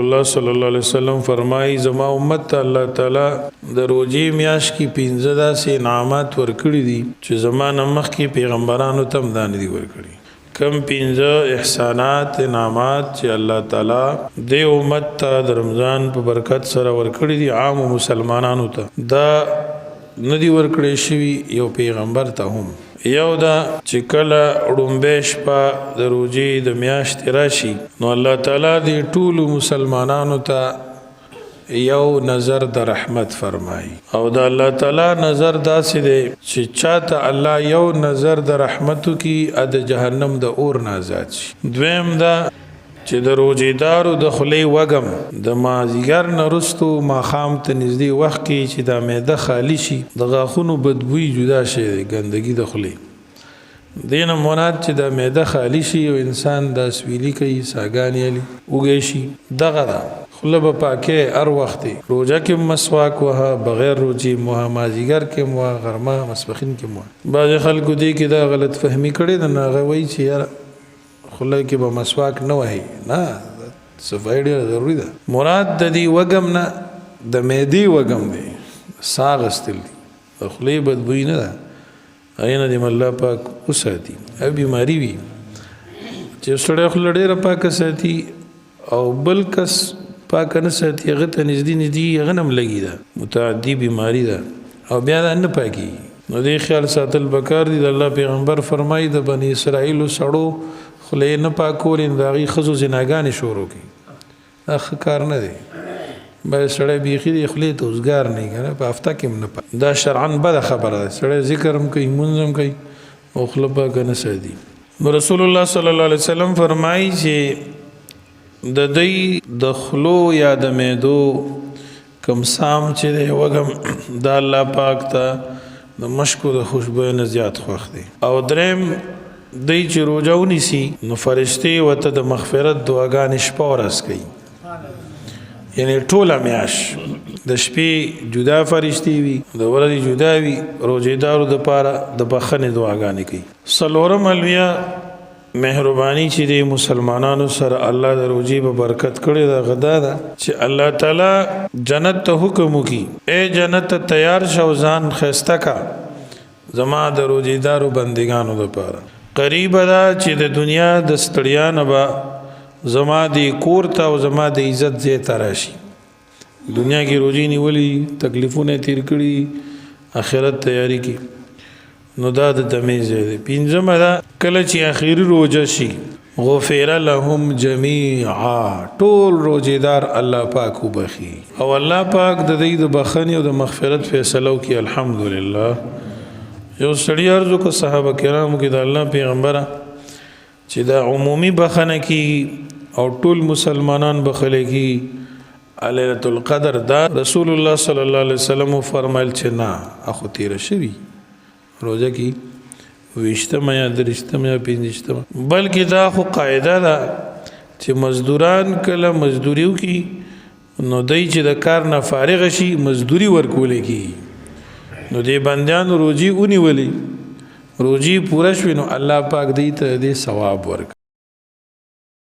الله صلی الله علیه وسلم فرمایي، زما امت ته الله تعالی د روزې میاشت کې 15 داسې انعامات ورکړي دي چې زما نه مخکې پیغمبرانو ته هم دا نه دي ورکړي. کم 15 احسانات انعامات چې الله تعالی د امت ته د رمضان په برکت سره ورکړي دي، عام مسلمانانو ته دا نه دي ورکړی شوي یو پیغمبر ته هم. یو دا چې کله ړومبی شپه د روژې د میاشتې راشي، نو الله تعالی دې ټولو مسلمانانو ته یو نظر د رحمت فرمایي. او د الله تعالی نظر داسې دی چې چاته الله یو نظر د رحمت کی ا د جهنم د اور نه آزاد شي. دویم دا چې د روزېدارو د خولې وږم د مازیګر نه وروسته ماښام ته نږدې وخت کې چې دا معده خالي شي، د غاښونو بدبوی جدا شی دی، ګندګي د خولې دې نه مراد چې دا معده خالي شي او انسان دا سویلي کوي، ساګانې الي اوږی شي، دغه ده خوله به پاکې هر وخت. روژه کې مسواک وهه، بغیر روژې مه وهه، مازیګر کې مه وهه، غرمه ماسپښین کې مه وهه. بعضې خلکو دې کې دا غلط فهمي کړې ده، نو هغه وایي چې یاره خوله کې به مسواک نه وهي. نه، صفایي ډېره ضروري ده. مراد د دې وږم نه د معدې وږم دی، ساه اخیستل دي، د خولې بدبویي نه ده. هغې نه دې الله پاک وساتي. هغه بیماري وي چې سړی خوله ډېره پاکه ساتي او بل کس پاکه نه ساتي، هغه ته نږدې نږدې هغه نه هم لګي، ده متعدي بیماري ده او بیا دا نه پاکېږي. نو دې خیال ساتل پکار دي. د الله پیغمبر فرمایي د بني اسرائیلو سړو خولې نه پاکولې، نو د هغوی ښځو زناګانې شروع کړي. دا ښه کار نه دی. باید سړی بیخي دې خولې ته اوزګار نه وي، که نه په هفته کې هم نه پاک. دا شرعاً بده خبره ده. سړی ذکر هم کوي، لمونځ هم کوي او خوله پاکه نه ساتي. نو رسول الله صلی الله علیه وسلم فرمایي چې د دوی د خولو یا د معدو کم سام چې دی وږم، دا الله پاک ته د مشکو د خوشبویۍ نه زیات خوښ دی. او دریم، دوی چې روژه ونیسي نو فرشتې ورته د مغفرت دعاګانې شپه ورځ کوي، یعنی ټوله میاشت د شپې جدا فرشتې وي، د ورځې جدا وي، روژهدارو دپاره د بخښنې دعاګانې کوي. څلورم الویه مهرباني چې د مسلمانانو سره الله د روزي په برکت کړې ده، غدا ده چې الله تعالی جنت ته حکم وکي، اے جنت ته تیار شو، ځان خسته کا زما د روزيدارو بندگانو لپاره. قریب ده چې د دنیا د ستړیا نه به زما د کور ته او زما د عزت ځای ته راشي. دنیا کې روزي نیولي، تکلیفونه تیر کړي، آخرت تیاری کی، نو دا د دمې ځای دی. پنځمه ده کله چې اخیری روژه شي، غفر لهم جميعا، ټول روزهدار الله پاک وبخي او الله پاک د دې د بخښنې او د مغفرت فیصله وکړي. الحمدلله. یو سړی عرض وکړ صحابه کرامو کې د الله پیغمبره چې دا عمومي بخښنه کیږي او ټول مسلمانان بخښل کیږي، لیلة القدر دا؟ رسول الله صلی الله علیه وسلم فرمایل چې نه، اخو تیر شوی روزه کې 20مه یا 23مه یا 25مه، بلکې دا خو قاعده ده چې مزدوران کله مزدوري وکړي نو دوی چې د کار نه فارغ شي مزدوري ورکول کیږي. نو دې بندیانو روزي ونیولې، روزي پوره شوې، نو الله پاک دې ته دې ثواب ورکړي.